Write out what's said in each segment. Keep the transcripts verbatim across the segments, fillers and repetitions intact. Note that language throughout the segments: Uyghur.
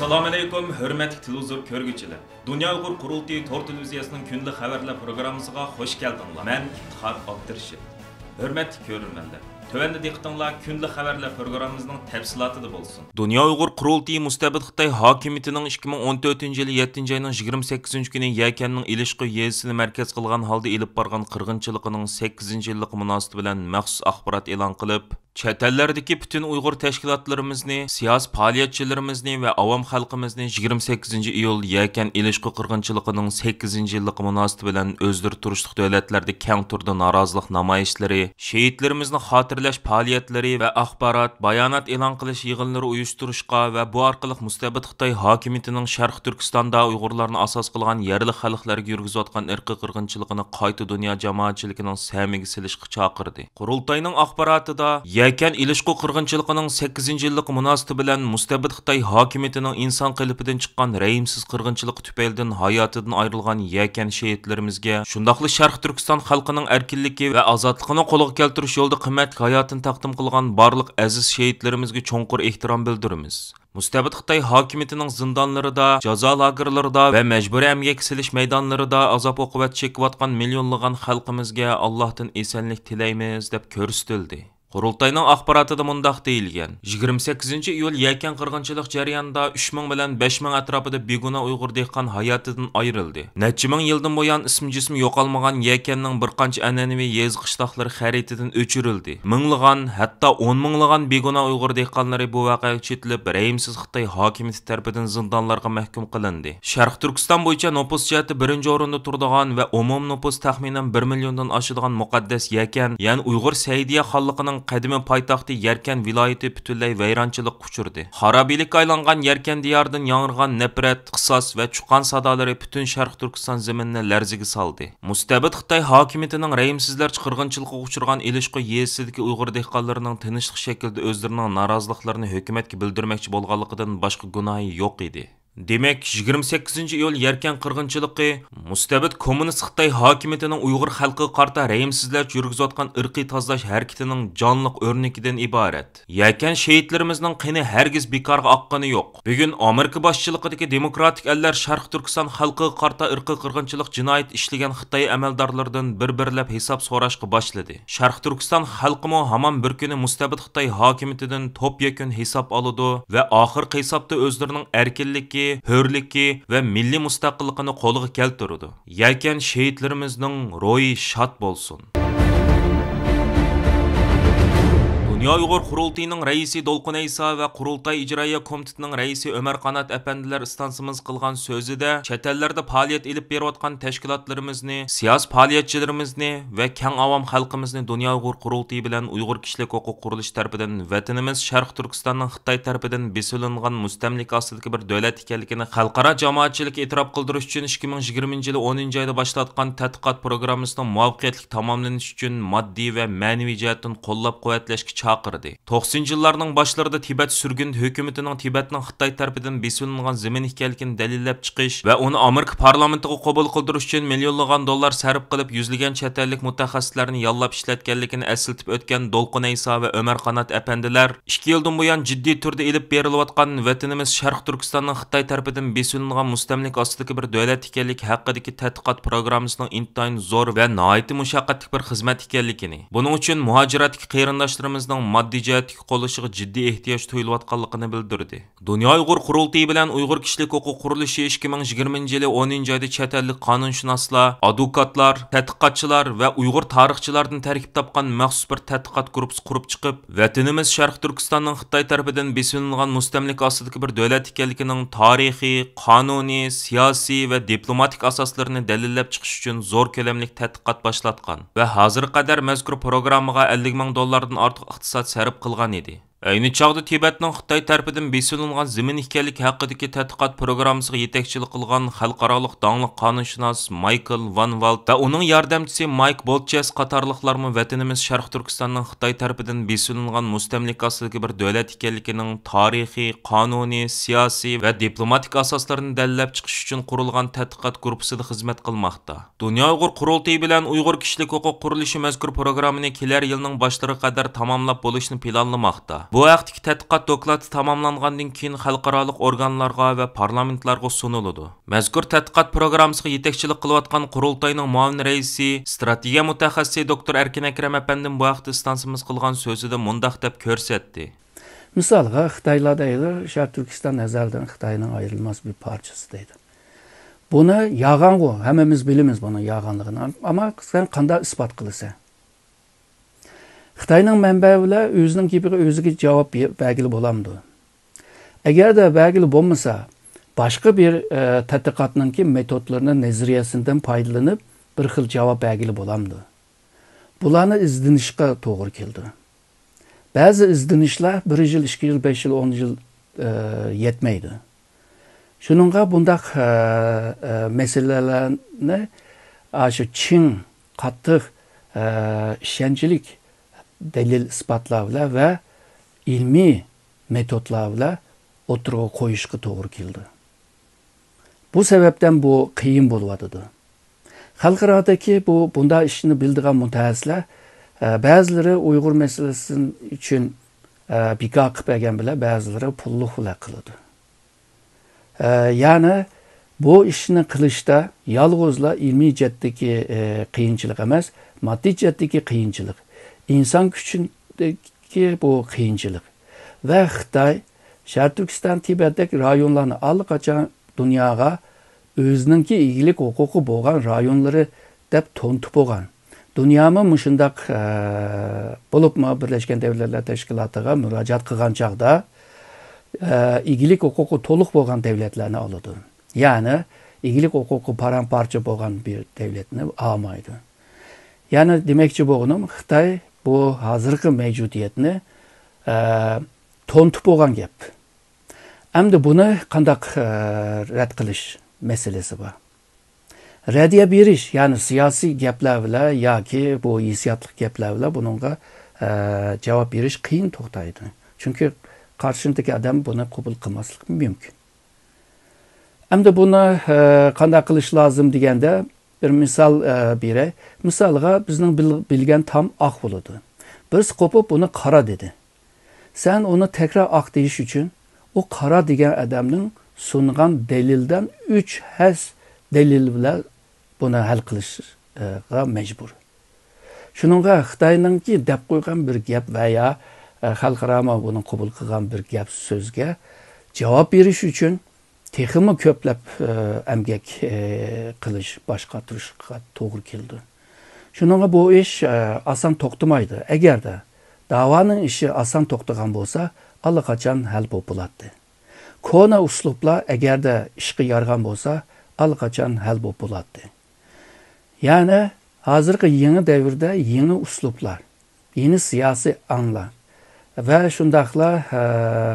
ئەسسالامۇئەلەيكۇم، ھۆرمەتلىك تېلېۋىزور كۆرگۈچىلەر! دۇنيا ئۇيغۇر قۇرۇلتىيى تور تېلېۋىزىيەسىنىڭ كۈندىلىك خەۋەرلەر پروگراممىسىغا خۇش كەلدىڭلار. مەن ئىپتىخار ئابدۇرېشىت. ھۆرمەتلىك كۆرۈرمەنلەر، تۆۋەندە دىققىتىڭلار كۈندىلىك خەۋەرلەر پروگراممىمىزنىڭ تەپسىلاتىدا بولسۇن. دۇنيا ئۇيغۇر قۇرۇلتىيى مۇستەبىت خىتاي ھاكىمىيىتىنىڭ ئىككى مىڭ ئون تۆتىنچى يىلى يەتتىنچى ئاينىڭ يىگىرمە سەككىزىنچى كۈنى يەكەننىڭ ئىلىشقۇ يېزىسىنى مەركەز قىلغان ھالدا ئېلىپ بارغان قىرغىنچىلىقىنىڭ سەككىزىنچى يىللىقى مۇناسىۋىتى بىلەن مەخسۇس ئاخبارات ئېلان قىلىپ، چەت ئەللەردىكى پۈتۈن ئۇيغۇر تەشكىلاتلىرىمىزنى، سىياسىي پائالىيەتچىلىرىمىزنى ۋە ئاۋام خەلقىمىزنى يىگىرمە سەككىزىنچى ئىيۇل يەكەن ئىلىشقۇ قىرغىنچىلىقىنىڭ سەككىزىنچى يىللىقى مۇناسىۋىتى بىلەن ئۆزلىرى تۇرۇشلۇق دۆلەتلەردە كەڭ تۈردە نارازىلىق نامايىشلىرى، شېھىتلىرىمىزنى خاتىرىلەش پائالىيەتلىرى ۋە ئاخبارات، بايانات ئېلان قىلىش يىغىنلىرى ئۇيۇشتۇرۇشقا ۋە بۇ ئارقىلىق مۇستەبىت خىتاي ھاكىمىيىتىنىڭ شەرقىي تۈركىستاندا ئۇيغۇرلارنى ئاساس قىلغان يەرلىك خەلقلەرگە يۈرگۈزۈۋاتقان ئىرقىي قىرغىنچىلىقىنى قايتا دۇنيا جامائەتچىلىكىنىڭ سەمىگە سېلىشقا چاقىردى. قۇرۇلتاينىڭ ئاخباراتىدا، يەكەن ئىلىشقۇ قىرغىنچىلىقىنىڭ سەككىزىنچى يىللىقى مۇناسىۋىتى بىلەن مۇستەبىت خىتاي ھاكىمىيىتىنىڭ ئىنسان قېلىپىدىن چىققان رەھىمسىز قىرغىنچىلىقى تۈپەيلىدىن ھاياتىدىن ئايرىلغان يەكەن شېھىتلىرىمىزگە، شۇنداقلا شەرقىي تۈركىستان خەلقىنىڭ ئەركىنلىكى ۋە ئازادلىقىنى قولغا كەلتۈرۈش يولىدا قىممەتلىك ھاياتىنى تەقدىم قىلغان بارلىق ئەزىز شېھىتلىرىمىزگە چوڭقۇر ئېھتىرام بىلدۈرىمىز. مۇستەبىت خىتاي ھاكىمىيىتىنىڭ زىندانلىرىدا، جازا لاگېرلىرىدا ۋە مەجبۇرىي ئەمگەككە سېلىش مەيدانلىرىدا ئازاب-ئوقۇبەت چېكىۋاتقان مىليونلىغان خەلقىمىزگە ئاللاھتىن ئېسەنلىك تىلەيمىز، دەپ كۆرسىتىلدى. قۇرۇلتاينىڭ ئاخباراتىدا مۇنداق دېيىلگەن: يىگىرمە سەككىزىنچى ئىيۇل يەكەن قىرغىنچىلىق جەريانىدا ئۈچ مىڭ بىلەن بەش مىڭ ئەتراپىدا بىگۇناھ ئۇيغۇر دېھقان ھاياتىدىن ئايرىلدى. نەچچە مىڭ يىلدىن بۇيان ئىسمى-جىسمى يوقالمىغان يەكەننىڭ بىر قانچە ئەنئەنىۋى يېزا-قىشلاقلىرى خەرىتىدىن ئۆچۈرۈلدى. مىڭلىغان، ھەتتا ئون مىڭلىغان بىگۇناھ ئۇيغۇر دېھقانلىرى بۇ ۋەقەگە چېتىلىپ، رەھىمسىز خىتاي ھاكىمىيىتى تەرىپىدىن زىندانلارغا مەھكۇم قىلىندى. شەرقىي تۈركىستان بويىچە نوپۇس جەھەتتە بىرىنچى ئورۇندا تۇرىدىغان ۋە ئومۇمىي نوپۇس تەخمىنەن بىر مىليوندىن ئاشىدىغان مۇقەددەس يەكەن، يەنى ئۇيغۇر سەئىدىيە خانلىقىنىڭ قەدىمىي پايتەختى يەركەن ۋىلايىتى پۈتۈنلەي ۋەيرانچىلىققا ئۇچرىدى. خارابىلىككە ئايلانغان يەركەن دىيارىدىن ياڭرىغان نەپرەت، قىساس ۋە چۇقان سادالىرى پۈتۈن شەرقىي تۈركىستان زېمىنىنى لەرزىگە سالدى. مۇستەبىت خىتاي ھاكىمىيىتىنىڭ رەھىمسىزلەرچە قىرغىنچىلىققا ئۇچرىغان ئىلىشقۇ يېزىسىدىكى ئۇيغۇر دېھقانلىرىنىڭ تىنچلىق شەكلىدە ئۆزلىرىنىڭ نارازىلىقلىرىنى ھۆكۈمەتكە بىلدۈرمەكچى بولغانلىقىدىن باشقا گۇناھى يوق ئىدى. دېمەك، يىگىرمە سەككىزىنچى ئىيۇل يەركەن قىرغىنچىلىقى مۇستەبىت كوممۇنىست خىتاي ھاكىمىيىتىنىڭ ئۇيغۇر خەلقىگە قارىتا رەھىمسىزلەرچە يۈرگۈزۈۋاتقان ئىرقىي تازىلاش ھەرىكىتىنىڭ جانلىق ئۆرنىكىدىن ئىبارەت. يەكەن شېھىتلىرىمىزنىڭ قېنى ھەرگىز بىكارغا ئاققىنى يوق. بۈگۈن ئامېرىكا باشچىلىقىدىكى دېموكراتىك ئەللەر شەرقىي تۈركىستان خەلقىگە قارىتا ئىرقىي قىرغىنچىلىق جىنايىتى ئىشلىگەن خىتاي ئەمەلدارلىرىدىن بىر-بىرلەپ ھېساب سوراشقا باشلىدى. شەرقىي تۈركىستان خەلقىمۇ ھامان بىر كۈنى مۇستەبىت خىتاي ھاكىمىيىتىدىن توپ يەكۈن ھېساب ئالىدۇ ۋە ئاخىرقى ھېسابتا ئۆزلىرىنىڭ ئەركىنلىكى، ھۆرلۈكى ۋە مىللىي مۇستەقىللىقىنى قولغا كەلتۈرىدۇ. يەكەن شېھىتلىرىمىزنىڭ روھى شاد بولسۇن! دۇنيا ئۇيغۇر قۇرۇلتىيىنىڭ رەئىسى دولقۇن ئەيسا ۋە قۇرۇلتاي ئىجرائىيە كومىتېتىنىڭ رەئىسى ئۆمەر قانات ئەپەندىلەر ئىستانسىمىز قىلغان سۆزىدە، چەت ئەللەردە پائالىيەت ئېلىپ بېرىۋاتقان تەشكىلاتلىرىمىزنى، سىياسىي پائالىيەتچىلىرىمىزنى ۋە كەڭ ئاۋام خەلقىمىزنى دۇنيا ئۇيغۇر قۇرۇلتىيى بىلەن ئۇيغۇر كىشىلىك ھوقۇق قۇرۇلۇشى تەرىپىدىن ۋەتىنىمىز شەرقىي تۈركىستاننىڭ خىتاي تەرىپىدىن بېسىۋېلىنغان مۇستەملىكە ئاستىدىكى بىر دۆلەت ئىكەنلىكىنى خەلقئارا جامائەتچىلىككە ئېتىراپ قىلدۇرۇش ئۈچۈن ئىككى مىڭ يىگىرمىنچى يىلى ئونىنچى ئايدا باشلاتقان تەتقىقات پروگراممىسىنىڭ مۇۋەپپەقىيەتلىك تاماملىنىشى ئۈچۈن ماددىي ۋە مەنىۋى جەھەتتىن قوللاپ-قۇۋۋەتلەشكە چاقىردى. توقسىنىنچى يىللارنىڭ باشلىرىدا تىبەت سۈرگۈن ھۆكۈمىتىنىڭ تىبەتنىڭ خىتاي تەرىپىدىن بېسىۋېلىنغان زېمىن ئىكەنلىكىنى دەلىللەپ چىقىش ۋە ئۇنى ئامېرىكا پارلامېنتىغا قوبۇل قىلدۇرۇش ئۈچۈن مىليونلىغان دوللار سەرپ قىلىپ، يۈزلىگەن چەت ئەللىك مۇتەخەسسىسلەرنى ياللاپ ئىشلەتكەنلىكىنى ئەسلىتىپ ئۆتكەن دولقۇن ئەيسا ۋە ئۆمەر قانات ئەپەندىلەر ئىككى يىلدىن بۇيان جىددىي تۈردە ئېلىپ بېرىلىۋاتقان ۋەتىنىمىز شەرقىي تۈركىستاننىڭ خىتاي تەرىپىدىن بېسىۋېلىنغان مۇستەملىكە ئاستىدىكى بىر دۆلەت ئىكەنلىكى ھەققىدىكى تەتقىقات پروگراممىسىنىڭ ئىنتايىن زور ۋە ناھايىتى مۇشەققەتلىك بىر خىزمەت ئىكەنلىكىنى، بۇنىڭ ئۈچۈن مۇھاجىرەتتىكى قېرىنداشلىرىمىزنىڭ ماددىي جەھەتتىكى قوللىشىغا جىددىي ئېھتىياج تۇيۇلۇۋاتقانلىقىنى بىلدۈردى. دۇنيا ئۇيغۇر قۇرۇلتىيى بىلەن ئۇيغۇر كىشىلىك ھوقۇق قۇرۇلۇشى ئىككى مىڭ يىگىرمىنچى يىلى ئونىنچى ئايدا چەت ئەللىك قانۇنشۇناسلار، ئادۋوكاتلار، تەتقىقاتچىلار ۋە ئۇيغۇر تارىخچىلاردىن تەركىب تاپقان مەخسۇس بىر تەتقىقات گۇرۇپپىسى قۇرۇپ چىقىپ، ۋەتىنىمىز شەرقىي تۈركىستاننىڭ خىتاي تەرىپىدىن بېسىۋېلىنغان مۇستەملىكە ئاستىدىكى بىر دۆلەت ئىكەنلىكىنىڭ تارىخىي، قانۇنىي، سىياسىي ۋە دىپلوماتىك ئاساسلىرىنى دەلىللەپ چىقىش ئۈچۈن زور كۆلەملىك تەتقىقات باشلاتقان ۋە ھازىرغا قەدەر مەزكۇر پروگراممىغا ئەللىك مىڭ دوللاردىن ئارتۇق ئىقتىساد سەرپ قىلغان ئىدى. ئەينى چاغدا تىبەتنىڭ خىتاي تەرىپىدىن بېسىۋېلىنغان زېمىن ئىكەنلىكى ھەققىدىكى تەتقىقات پروگراممىسىغا يېتەكچىلىك قىلغان خەلقئارالىق داڭلىق قانۇنشۇناس مايكل ۋان ۋالت ۋە ئۇنىڭ ياردەمچىسى مايك بولتچېس قاتارلىقلارمۇ ۋەتىنىمىز شەرقىي تۈركىستاننىڭ خىتاي تەرىپىدىن بېسىۋېلىنغان مۇستەملىكە ئاستىدىكى بىر دۆلەت ئىكەنلىكىنىڭ تارىخىي، قانۇنىي، سىياسىي ۋە دىپلوماتىك ئاساسلىرىنى دەلىللەپ چىقىش ئۈچۈن قۇرۇلغان تەتقىقات گۇرۇپپىسىدا خىزمەت قىلماقتا. دۇنيا ئۇيغۇر قۇرۇلتىيى بىلەن ئۇيغۇر كىشىلىك ھوقۇق قۇرۇلۇشى مەزكۇر پروگراممىنى كېلەر يىلنىڭ باشلىرىغا قەدەر تاماملاپ بولۇشنى پىلانلىماقتا. بۇ ھەقتىكى تەتقىقات دوكلاتى تاماملانغاندىن كېيىن خەلقئارالىق ئورگانلارغا ۋە پارلامېنتلارغا سۇنۇلىدۇ. مەزكۇر تەتقىقات پروگراممىسىغا يېتەكچىلىك قىلىۋاتقان قۇرۇلتاينىڭ مۇئاۋىن رەئىسى، ئىستراتېگىيە مۇتەخەسسىسى دوكتور ئەركىن ئەكرەم ئەپەندىمۇ بۇ ھەقتە ئىستانسىمىز قىلغان سۆزىدە مۇنداق دەپ كۆرسەتتى. مىسالغا، خىتايلار دەيدۇ، شەرقىي تۈركىستان ئەزەلدىن خىتاينىڭ ئايرىلماس بىر پارچىسى دەيدۇ. بۇنى يالغانغۇ، ھەممىمىز بىلىمىز بۇنىڭ يالغانلىقىنى. ئەمما سەن قانداق ئىسپات قىلىسەن؟ خىتاينىڭ مەنبەسى بىلەن ئۆزىنىڭ گېپىگە ئۆزىگە جاۋاب بە-، بەرگىلى بولامدۇ؟ ئەگەردە بەرگىلى بولمىسا، باشقا بىر، ئە، تەتقىقاتنىڭكى مېتودلىرىنى، نەزەرىيەسىدىن پايدىلىنىپ، بىر خىل جاۋاب بەرگىلى بولامدۇ؟ بۇلارنى ئىزدىنىشقا توغرا كېلىدۇ. بەزى ئىزدىنىشلەر بىر يىل، ئىككى يىل، بەش يىل، ئون يىل، ئە، يەتمەيدۇ. شۇنىڭغا بۇنداق، ئە، ئە، مەسىلىلەرنى ئاشۇ چىڭ، قاتتىق، ئە، ئىشەنچلىك دەلىل-ئىسپاتلار بىلەن ۋە ئىلمىي مېتودلار بىلەن ئوتتۇرىغا قويۇشقا توغرا كېلىدۇ. بۇ سەۋەبتىن بۇ قىيىن بولۇۋاتىدۇ. خەلقئارادىكى بۇ، بۇنداق ئىشنى بىلىدىغان مۇتەخەسسىسلەر، ئە، بەزىلىرى ئۇيغۇر مەسىلىسى ئۈچۈن، ئە، بىكار قىلىپ بەرگەن بىلەن، بەزىلىرى پۇللۇق بىلەن قىلىدۇ. ئە، يەنى بۇ ئىشنى قىلىشتا يالغۇزلا ئىلمىي جەھەتتىكى، ئە، قىيىنچىلىق ئەمەس، ماددىي جەھەتتىكى قىيىنچىلىق، ئىنسان كۈچىدىكى بۇ قىيىنچىلىق ۋە خىتاي، شەرقىي تۈركىستان، تىبەتتەك رايونلارنى ئاللىقاچان دۇنياغا ئۆزىنىڭكى ئىگىلىك ھوقۇقى بولغان رايونلىرى دەپ تونۇتۇپ بولغان. دۇنيامۇ مۇشۇنداق، ئە، بولۇپمۇ بىرلەشكەن دەۋلەتلەر تەشكىلاتىغا مۇراجىئەت قىلغان چاغدا، ئە، ئىگىلىك ھوقۇقى تولۇق بولغان دەۋلەتلەرنى ئالىدۇ. يەنى ئىگىلىك ھوقۇقى پاراڭ-پارچە بولغان بىر دەۋلەتنى ئالمايدۇ. يەنى دېمەكچى بولغىنىم، خىتاي بۇ ھازىرقى مەۋجۇدىيەتنى، ئە، تونۇتۇپ بولغان گەپ. ئەمدى بۇنى قانداق، ئە، رەت قىلىش مەسىلىسى بار. رەددىيە بېرىش، يەنى سىياسىي گەپلەر بىلەن ياكى بۇ ھېسسىياتلىق گەپلەر بىلەن بۇنىڭغا، ئە، جاۋاب بېرىش قىيىن توختايدۇ. چۈنكى قارشىدىكى ئادەم بۇنى قوبۇل قىلماسلىقى مۇمكىن. ئەمدى بۇنى، ئە، قانداق قىلىش لازىم دېگەندە، بىر مىسال، ئە، بېرەي. مىسالغا، بىزنىڭ بىل-، بىلگەن تام ئاق بولىدۇ. بىرسى قوپۇپ، بۇنى قارا دېدى. سەن ئۇنى تەكرار ئاق دېيىش ئۈچۈن، ئۇ قارا دېگەن ئادەمنىڭ سۇنغان دەلىلدىن ئۈچ ھەس دەلىل بىلەن بۇنى ھەل قىلىشقا مەجبۇر. شۇنىڭغا خىتاينىڭكى دەپ قويغان بىر گەپ ۋە يا، ئە، خەلقئارامۇ بۇنى قوبۇل قىلغان بىر گەپ سۆزگە جاۋاب بېرىش ئۈچۈن، تېخىمۇ كۆپلەپ، ئە، ئەمگەك، ئە، قىلىش، باش قاتۇرۇشقا توغرا كېلىدۇ. شۇنىڭغا بۇ ئىش، ئە، ئاسان توختىمايدۇ. ئەگەردە داۋانىڭ ئىشى ئاسان توختىغان بولسا، ئاللىقاچان ھەل بولۇپ بولاتتى. كونا ئۇسلۇبلار ئەگەردە ئىشقا يارىغان بولسا، ئاللىقاچان ھەل بولۇپ بولاتتى. يەنى ھازىرقى يېڭى دەۋردە يېڭى ئۇسلۇبلار، يېڭى سىياسىي ئاڭلار ۋە شۇنداقلا، ھە،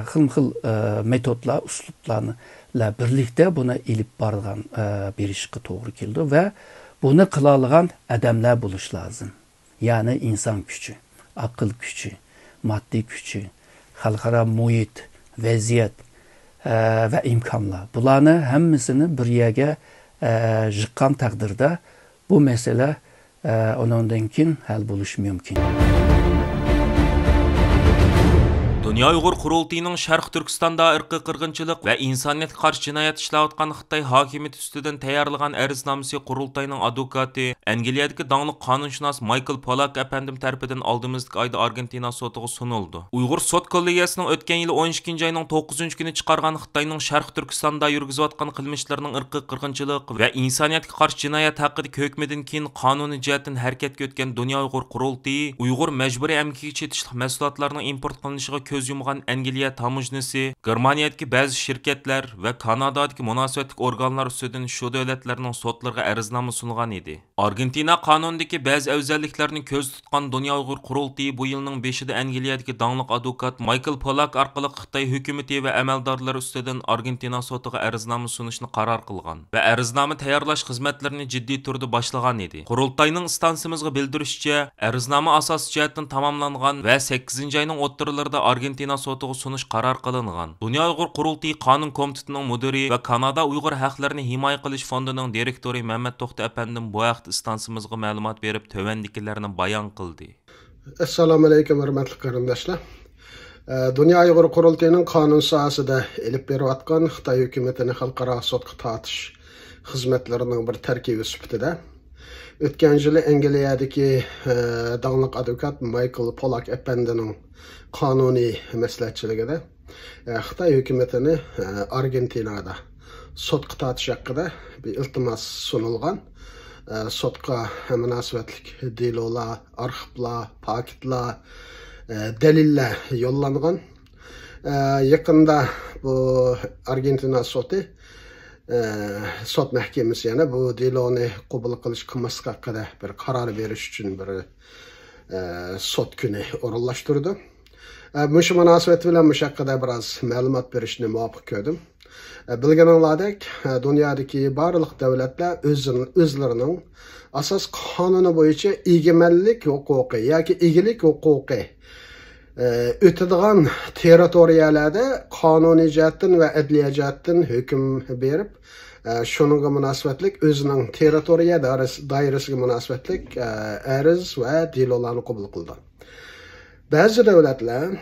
خىلمۇ خىل، ئە، مېتودلار، ئۇسلۇبلار بىلەن بىرلىكتە بۇنى ئېلىپ بارغان، ئە، بېرىشقا توغرا كېلىدۇ ۋە بۇنى قىلالىغان ئادەملەر بولۇش لازىم. يەنى ئىنسان كۈچى، ئەقىل كۈچى، ماددىي كۈچى، خەلقئارا مۇھىت، ۋەزىيەت، ئە، ۋە ئىمكانلار. بۇلارنى ھەممىسىنى بىر يەرگە، ئە، يىغقان تەقدىردە، بۇ مەسىلە، ئە، ئۇنىڭدىن كېيىن ھەل بولۇشى مۇمكىن. دۇنيا ئۇيغۇر قۇرۇلتىيىنىڭ شەرقىي تۈركىستاندا ئىرقىي قىرغىنچىلىق ۋە ئىنسانىيەتكە قارشى جىنايەت ئىشلەۋاتقان خىتاي ھاكىمىيىتى ئۈستىدىن تەييارلىغان ئەرزنامىسى قۇرۇلتاينىڭ ئادۋوكاتى، ئەنگلىيەدىكى داڭلىق قانۇنشۇناس مايكل پولاك ئەپەندىم تەرىپىدىن ئالدىمىزدىكى ئايدا ئارگېنتىنا سوتىغا سۇنۇلىدۇ. ئۇيغۇر سوت كوللېگىيەسىنىڭ ئۆتكەن يىلى ئون ئىككىنچى ئاينىڭ توققۇزىنچى كۈنى چىقارغان خىتاينىڭ شەرقىي تۈركىستاندا يۈرگۈزۈۋاتقان قىلمىشلىرىنىڭ ئىرقىي قىرغىنچىلىق ۋە ئىنسانىيەتكە قارشى جىنايەت ھەققىدىكى ھۆكمىدىن كېيىن قانۇنىي جەھەتتىن ھەرىكەتكە ئۆتكەن دۇنيا ئۇيغۇر قۇرۇلتىيى ئۇيغۇر مەجبۇرىي ئەمگىكىگە چېتىشلىق مەھسۇلاتلارنىڭ ئىمپورت قىلىنىشىغا كۆز يۇمغان ئەنگلىيە تاموژنىسى، گېرمانىيەدىكى بەزى شىركەتلەر ۋە كانادادىكى مۇناسىۋەتلىك ئورگانلار ئۈستىدىن شۇ دۆلەتلەرنىڭ سوتلىرىغا ئەرزنامە سۇنغان ئىدى. ئارگېنتىنا قانۇنىدىكى بەزى ئەۋزەللىكلەرنى كۆزدە تۇتقان دۇنيا ئۇيغۇر قۇرۇلتىيى بۇ يىلنىڭ بېشىدا ئەنگلىيەدىكى داڭلىق ئادۋوكات مايكل پولاك ئارقىلىق خىتاي ھۆكۈمىتى ۋە ئەمەلدارلىرى ئۈستىدىن ئارگېنتىنا سوتىغا ئەرزنامە سۇنۇشنى قارار قىلغان ۋە ئەرزنامە تەييارلاش خىزمەتلىرىنى جىددىي تۈردە باشلىغان ئىدى. قۇرۇلتاينىڭ ئىستانسىمىزغا بىلدۈرۈشىچە، ئەرزنامە ئاساسىي جەھەتتىن تاماملانغان ۋە سەككىزىنچى ئاينىڭ ئوتتۇرىلىرىدا ئارگېنتىنا سوتىغا سۇنۇش قارار قىلىنغان. دۇنيا ئۇيغۇر قۇرۇلتىيى قانۇن كومىتېتىنىڭ مۇدىرى ۋە كانادا ئۇيغۇر ھەقلىرىنى ھىمايە قىلىش فوندىنىڭ دىرېكتورى مەمەت توختى ئەپەندىم بۇ ھەقتە ئىستانسىمىزغا مەلۇمات بېرىپ، تۆۋەندىكىلەرنى بايان قىلدى. ئەسسالامۇئەلەيكۇم، ھۆرمەتلىك قېرىنداشلار. ئە، دۇنيا ئۇيغۇر قۇرۇلتىيىنىڭ قانۇن ساھەسىدە ئېلىپ بېرىۋاتقان خىتاي ھۆكۈمىتىنى خەلقئارا سوتقا تارتىش خىزمەتلىرىنىڭ بىر تەركىبى سۈپىتىدە، ئۆتكەن يىلى ئەنگلىيەدىكى، ئە، داڭلىق ئادۋوكات مايكل پولاك ئەپەندىنىڭ قانۇنىي مەسلىھەتچىلىكىدە، ئە، خىتاي ھۆكۈمىتىنى، ئە، ئارگېنتىنادا سوتقا تارتىش ھەققىدە بىر ئىلتىماس سۇنۇلغان. ئە، سوتقا مۇناسىۋەتلىك دېلولار، ئارخىپلار، پاكىتلار، ئە، دەلىللەر يوللانغان. ئە، يېقىندا بۇ ئارگېنتىنا سوتى، ئە، سوت مەھكىمىسى يەنە بۇ دېلونى قوبۇل قىلىش قىلماسلىق ھەققىدە بىر قارار بېرىش ئۈچۈن بىر، ئە، سوت كۈنى ئورۇنلاشتۇرىدۇ. ئە، مۇشۇ مۇناسىۋەت بىلەن مۇشۇ ھەققىدە بىراز مەلۇمات بېرىشنى مۇۋاپىق كۆردۈم. ئە، بىلگىنىڭلاردەك، ئە، دۇنيادىكى بارلىق دۆلەتلەر ئۆزىنىڭ، ئۆزلىرىنىڭ ئاساس قانۇنى بويىچە ئىگىمەنلىك ھوقۇقى ياكى ئىگىلىك ھوقۇقى، ئە، ئۆتىدىغان تېررىتورىيەلەردە قانۇنىي جەھەتتىن ۋە ئەدلىيە جەھەتتىن ھۆكۈم بېرىپ، ئە، شۇنىڭغا مۇناسىۋەتلىك ئۆزىنىڭ تېررىتورىيە دائىرىسى، دائىرىسىگە مۇناسىۋەتلىك، ئە، ئەرز ۋە دېلولارنى قوبۇل قىلىدۇ. بەزى دۆلەتلەر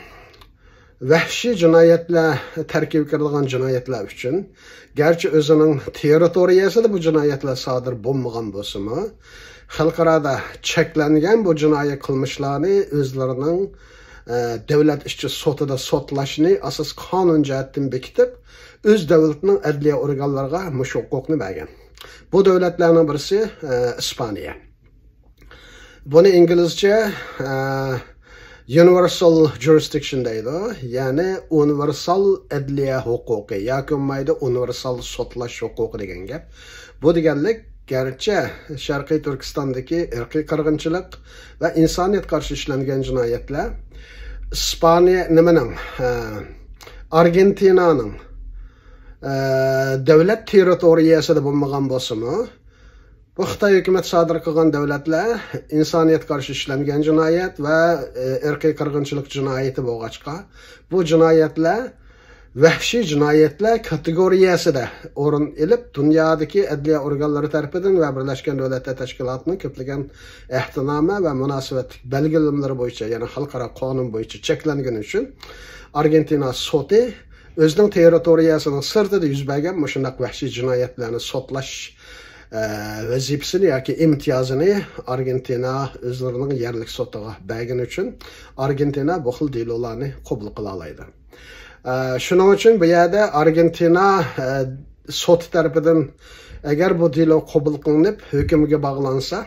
ۋەھشىي جىنايەتلەر تەركىبىگە كىرىدىغان جىنايەتلەر ئۈچۈن، گەرچە ئۆزىنىڭ تېررىتورىيەسىدە بۇ جىنايەتلەر سادىر بولمىغان بولسىمۇ، خەلقئارادا چەكلەنگەن بۇ جىنايى قىلمىشلارنى ئۆزلىرىنىڭ، ئە، دۆلەت ئىچى سوتىدا سوتلاشنى ئاساس قانۇن جەھەتتىن بېكىتىپ، ئۆز دۆلىتىنىڭ ئەدلىيە ئورگانلىرىغا مۇشۇ ھوقۇقنى بەرگەن. بۇ دۆلەتلەرنىڭ بىرسى، ئە، ئىسپانىيە. بۇنى ئىنگلىزچە، ئە، يۇنىۋېرسال جۇرىسدىكشن دەيدۇ. يەنى ئۇنىۋېرسال ئەدلىيە ھوقۇقى ياكى بولمايدۇ ئۇنىۋېرسال سوتلاش ھوقۇقى دېگەن گەپ. بۇ دېگەنلىك، گەرچە شەرقىي تۈركىستاندىكى ئىرقىي قىرغىنچىلىق ۋە ئىنسانىيەتكە قارشى ئىشلەنگەن جىنايەتلەر ئىسپانىيە نېمىنىڭ، ئە، ئارگېنتىنانىڭ، ئە، دۆلەت تېررىتورىيەسىدە بولمىغان بولسىمۇ، بۇ خىتاي ھۆكۈمەت سادىر قىلغان دۆلەتلەر ئىنسانىيەتكە قارشى ئىشلەنگەن جىنايەت ۋە، ئى، ئىرقىي قىرغىنچىلىق جىنايىتى بولغاچقا، بۇ جىنايەتلەر ۋەھشىي جىنايەتلەر كاتېگورىيەسىدە ئورۇن ئېلىپ، دۇنيادىكى ئەدلىيە ئورگانلىرى تەرىپىدىن ۋە بىرلەشكەن دۆلەتلەر تەشكىلاتىنىڭ كۆپلىگەن ئەھدىنامە ۋە مۇناسىۋەتلىك بەلگىلىمىلىرى بويىچە، يەنى خەلقئارا قانۇن بويىچە چەكلەنگىنى ئۈچۈن، ئارگېنتىنا سوتى ئۆزىنىڭ تېررىتورىيەسىنىڭ سىرتىدا يۈز بەرگەن مۇشۇنداق ۋەھشىي جىنايەتلەرنى سوتلاش، ئە، ۋەزىپىسىنى ياكى ئىمتىيازىنى ئارگېنتىنا ئۆزلىرىنىڭ يەرلىك سوتىغا بەرگىنى ئۈچۈن، ئارگېنتىنا بۇ خىل دېلولارنى قوبۇل قىلالايدۇ. ئە، شۇنىڭ ئۈچۈن بۇ يەردە ئارگېنتىنا، ئە، سوتى تەرىپىدىن ئەگەر بۇ دېلو قوبۇل قىلىنىپ، ھۆكۈمگە باغلانسا،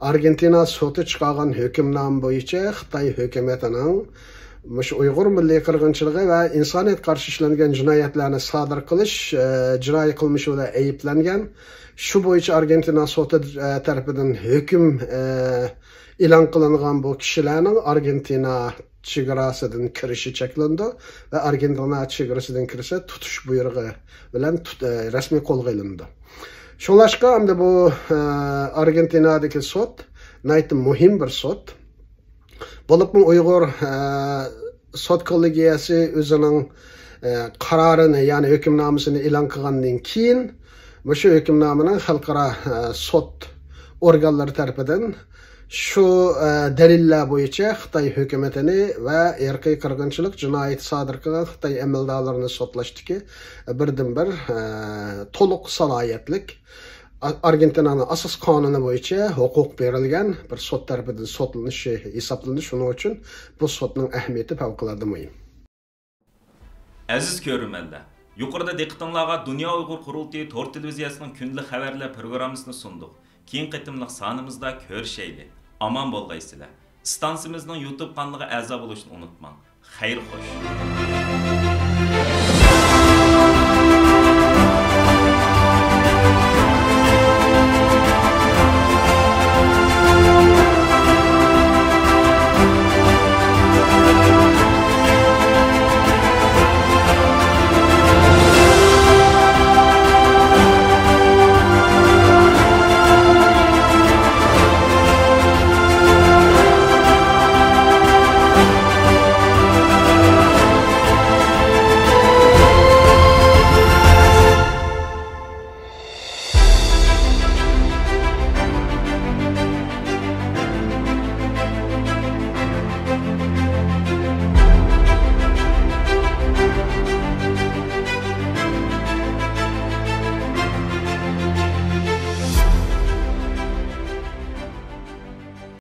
ئارگېنتىنا سوتى چىقارغان ھۆكۈمنامە بويىچە خىتاي ھۆكۈمىتىنىڭ مۇشۇ ئۇيغۇر مىللىي قىرغىنچىلىقى ۋە ئىنسانىيەتكە قارشى ئىشلەنگەن جىنايەتلەرنى سادىر قىلىش، ئە، جىنايى قىلمىشى بىلەن ئەيىبلەنگەن، شۇ بويىچە ئارگېنتىنا سوتى، ئە، تەرىپىدىن ھۆكۈم، ئە، ئېلان قىلىنغان بۇ كىشىلەرنىڭ ئارگېنتىنا چېگراسىدىن كىرىشى چەكلىنىدۇ ۋە ئارگېنتىنا چېگرىسىدىن كىرسە، تۇتۇش بۇيرۇقى بىلەن تۇت-، ئە، رەسمىي قولغا ئېلىنىدۇ. شۇڭلاشقا ئەمدى بۇ، ئە، ئارگېنتىنادىكى سوت ناھايىتى مۇھىم بىر سوت. بولۇپمۇ ئۇيغۇر، ئە، سوت كوللېگىيەسى ئۆزىنىڭ، ئە، قارارىنى، يەنى ھۆكۈمنامىسىنى ئېلان قىلغاندىن كېيىن، مۇشۇ ھۆكۈمنامىنىڭ خەلقئارا، ئە، سوت ئورگانلىرى تەرىپىدىن شۇ، ئە، دەلىللەر بويىچە خىتاي ھۆكۈمىتىنى ۋە ئىرقىي قىرغىنچىلىق جىنايىتى سادىر قىلغان خىتاي ئەمەلدارلىرىنى سوتلاشتىكى بىردىنبىر، ئە، تولۇق سالاھىيەتلىك، ئا-، ئارگېنتىنانىڭ ئاساسىي قانۇنى بويىچە ھوقۇق بېرىلگەن بىر سوت تەرىپىدىن سوتلىنىشى ھېسابلىنىدۇ. شۇنىڭ ئۈچۈن بۇ سوتنىڭ ئەھمىيىتى پەۋقۇلئاددە مۇھىم. ئەزىز كۆرۈرمەنلەر، يۇقىرىدا دىققىتىڭلارغا دۇنيا ئۇيغۇر قۇرۇلتىيى تور تېلېۋىزىيەسىنىڭ كۈندىلىك خەۋەرلەر پروگراممىسىنى سۇندۇق. كېيىنكى قېتىملىق سانىمىزدا كۆرۈشەيلى. ئامان بولغايسىلەر. ئىستانسىمىزنىڭ يۇتۇب قانىلىغا ئەزا بولۇشنى ئۇنتۇماڭ. خەير خوش.